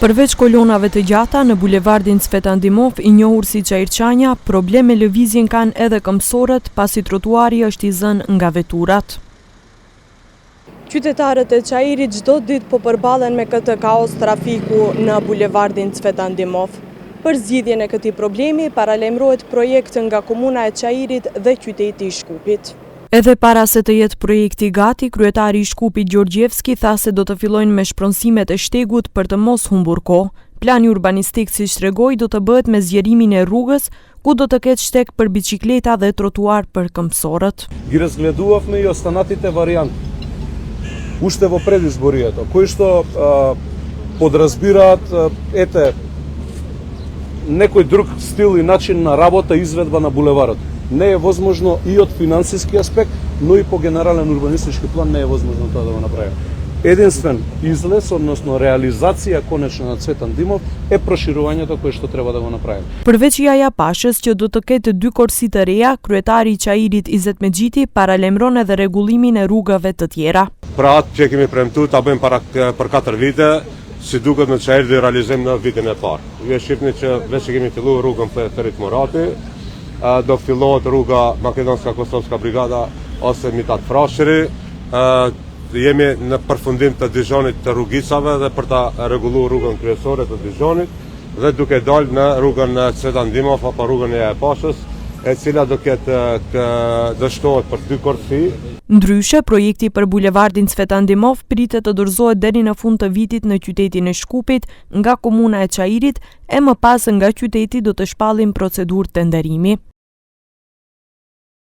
Përveç kolonave të gjata, në bulevardin Cvetan Dimov, i njohur si Çairçanja, problem me lëvizjen kanë edhe këmbësorët, pasi trotuari është i zënë nga veturat. Qytetarët e Çairit çdo ditë po përballen me këtë kaos trafiku në bulevardin Cvetan Dimov. Për zgjidhjen e këtij problemi paralajmërohet projekt nga komuna e Çairit dhe qyteti i Shkupit. Edhe para se të jetë projekti gati, kryetari i Shkupit Gjorgjievski tha se do të fillojnë me shpronësimet e shtegut për të mos humbur kohë. Plani urbanistik, siç tregoi, do të bëhet me zgjerimin e rrugës, ku do të ketë shteg për biçikleta dhe trotuar për këmbësorët. Ги разгледувавме и останатите варијанти. Уште во предизборието, кои што а, подразбираат, ете, некој друг стил и начин на работа и изведба на булеварот. Не е возможно и од финансиски аспект, но и по генерален урбанистички план не е возможно тоа да го направиме. Единствен излез, односно реализација конечно на Цветан Димов е проширувањето кое што треба да го направиме. Përveç Jahja Pashës që do të ketë dy korsi të reja, kryetari i Çairit Izet Mexhiti paralajmëron edhe rregullimin e rrugëve të tjera. Pra atë që kemi premtu ta bëjmë para për 4 vite, si duket në Çair do i realizojmë në vitin e parë. Ju e shihni që veç e kemi fillu rrugën Ferit Murati, do fillohet rruga Makedonska Kosovska Brigada ose Mitat Frashëri, jemi në përfundim të Dizhonit të rrugicave dhe për ta rregulluar rrugën kryesore të Dizhonit dhe duke dalë në rrugën Cvetan Dimov apo rrugën e Pashës, e cila do ketë do shtohet për dy korsi. Ndryshe, projekti për bulevardin Cvetan Dimov pritet të dorëzohet deri në fund të vitit në qytetin e Shkupit nga komuna e Çairit e më pas nga qyteti do të shpallin procedurë tenderimi.